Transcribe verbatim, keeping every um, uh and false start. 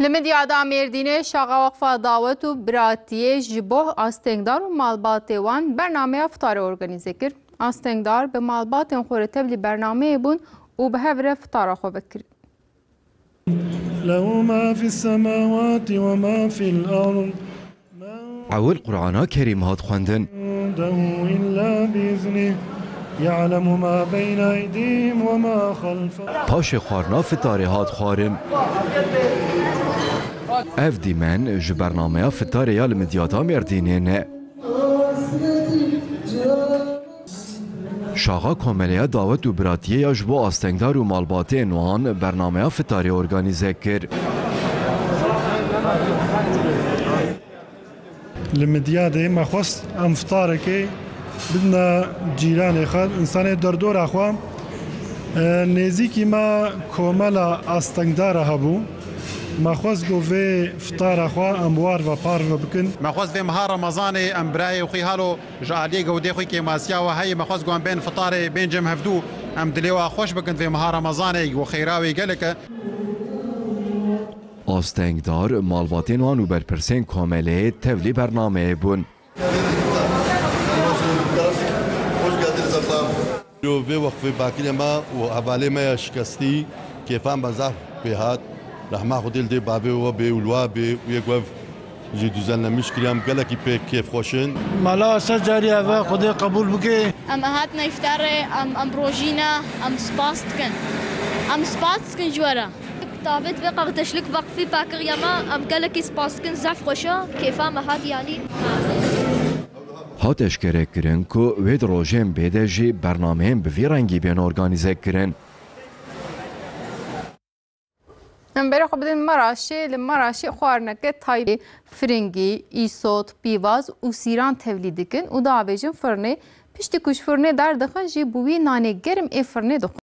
Li Midyada Mêrdînê Şaxa Weqfa Dawet û Biratiyê ji bo astengdar û malbatê wan bernameya fitarê organîze kir. Astengdar bi malbatên xwe re tevlî bernameyê bûn û bi hev re fitara xwe vekirin. له ما في السماوات وما في الأرض. Ewil Qur'ana Kerîm hat xwendin. عنده إلا بإذنه. يعلم ما بين أيديهم وما خلفهم. Paşê xwarina fitarê hat xwarin. Ev dîmen ji bernameya fitarê ya li Midyata Mêrdînê ne. Şaxa Komeleya Dawet û Biratiyê ya ji bo astengdar û malbatên wan bernameya fitarê organîze kir. Li Midyadê me xwest em fitarekê bidine cîranê xwe, însanê derdora xwe. E, nêzîkî me komela astengdara hebû. Me xwest ku vê fitara xwe em war ve parve bikin. Me xwest vê meha Remezanê em birayê xwî halo ji aliyê gewdê xwî kêmasiya we heye. Me xwest ku em bên fitarê, bên cem hevdû, em dilê we xweş bikin vê meha Remezanê ku xêra wê gelek e. Astengdar, malbatên wan û berpirsên komelê tevlî bernameyê bûn. Hoş geldiniz efendim. Yo, vê weqfê bakirê me û hevalê me ya şikestî, kêfa me zaf pê hat. Rehma Xwedê li dê bavê we bê û li wa bê û yek wev jî düzenlemiş kiriye, em gelekî pê kêfxweş in. Mala ser carî ev e, Xwedê qebûl bike. Em hatine îftarê, em, em rojî ne, em spas dikin. Em spas dikin ji we re. Tavêt vê qerteşlik veqfî pakiriye me, em gelekî spas dikin, zaf xweş e, kêfa me hat yanî. Hat eşkerekirin ku wê di rojên bê de jî bernameyên bi vî rengî bên organîze kirin. Em berê xwe bidin Maraşê, li Maraşê xwarineke taybê firingî, îsot, pîvaz û sîran tevlî dikin û diavêjin firnê. Piştî ku ji firnê derdixin jî bi wî nanê germ ê firnê dixwin.